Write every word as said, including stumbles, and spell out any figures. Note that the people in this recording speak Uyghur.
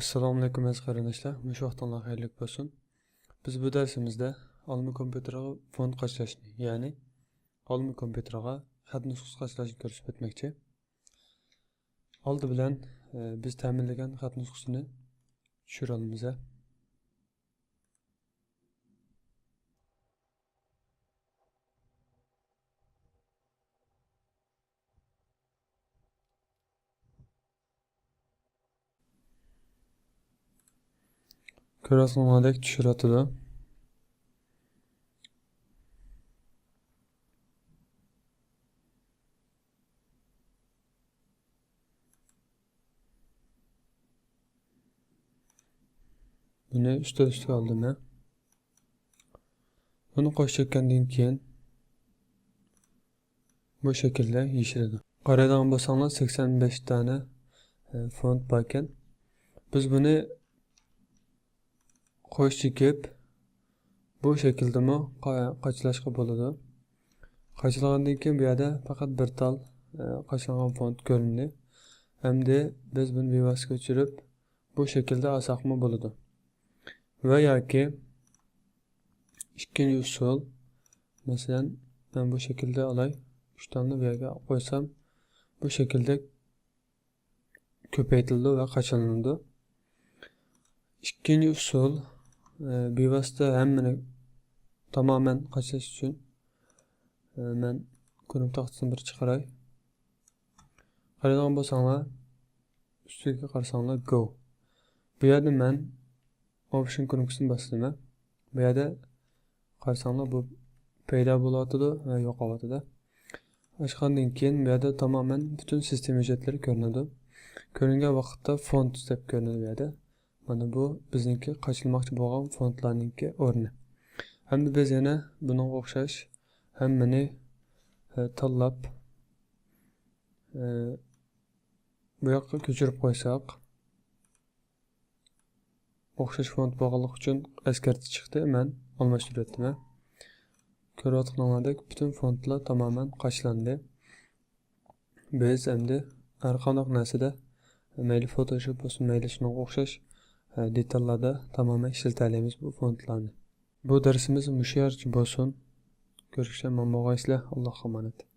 ئەسسالامۇئەلەيكۇم ئەزىز قېرىنداشلار، مۇشۇ ۋاقتىڭلار خەيرلىك بولسۇن. بىز بۇ دەرسىمىزدە ئالما كومپيۇتېرغا فونت قاچىلاشنى، يەنى ئالما كومپيۇتېرغا خەت نۇسخىسى قاچىلاشنى كۆرسىتىپ ئۆتمەكچى. ئالدى بىلەن، ئە، بىز تەمىنلىگەن خەت نۇسخىسىنى چۈشۈرەلمىز. كۆرۈۋاتقىنىڭلاردەك چۈشۈرۈۋاتىدۇ. بۇنى ئۈستەل ئۈستىگە ئالدىم مەن. بۇنى قوش چەككەندىن كېيىن بۇ شەكىلدە يېشىلىدۇ. قارايدىغان بولساڭلار، سەكسەن بەش دانە، ئە، فونت باركەن. بىز بۇنى قوش چېكىپ، بۇ شەكىلدىمۇ قا-، قاچىلاشقا بولىدۇ. قاچىلىغاندىن كېيىن بۇ يەردە پەقەت بىر تال، ئە، قاچىلانغان فونت كۆرۈندى. ئەمدى بىز بۇنى بىۋاسىتە كۆچۈرۈپ، بۇ شەكىلدە ئالساقمۇ بولىدۇ. ۋە ياكى ئىككىنچى ئۇسۇل، مەسىلەن، مەن بۇ شەكىلدە ئالاي، ئۈچ دانىنى بۇ يەرگە قويسام، بۇ شەكىلدە كۆپەيتىلىدۇ ۋە قاچىلىنىدۇ. ئىككىنچى ئۇسۇل، ئە، بىۋاسىتە ھەممىنى تامامەن قاچىلاش ئۈچۈن، ئە، مەن كۇنۇپ تاختىسىنى بىر چىقىراي. قارايدىغان بولساڭلار، ئۈستىگە قارىساڭلار، گو. بۇ يەردە مەن ئوپشن كۇنۇپكىسىنى باستىم. بۇ يەردە قارىساڭلار، بۇ پەيدا بولۇۋاتىدۇ ۋە يوقاۋاتىدۇ. ئاچقاندىن كېيىن بۇ يەردە تامامەن پۈتۈن سىستېما ھۆججەتلىرى كۆرۈنىدۇ. كۆرۈنگەن ۋاقىتتا فونت دەپ كۆرۈنىدۇ بۇ يەردە. مانا بۇ بىزنىڭكى قاچىلىماقچى بولغان فونتلارنىڭكى ئورنى. ئەمدى بىز يەنە بۇنىڭغا ئوخشاش ھەممىنى، ئە، تاللاپ، ئە، بۇ ياققا كۆچۈرۈپ قويساق، ئوخشاش فونت بولغانلىقى ئۈچۈن ئەسكەرتىش چىقتى، مەن ئالماشتۇرۇۋەتتىم. كۆرۈۋاتقىنىڭلاردەك پۈتۈن فونتلار تامامەن قاچىلاندى. بىز ئەمدى ھەر قانداق نەرسىدە، مەيلى فوتوشوپ بولسۇن، مەيلى شۇنىڭغا ئوخشاش، ئە، دېتاللاردا تامامەن ئىشلىتەلەيمىز بۇ فونتلارنى. بۇ دەرسىمىز مۇشۇ يەرگىچە بولسۇن. كۆرۈشكىچە ئامان بولغايسىلەر. ئاللاھقا ئامانەت.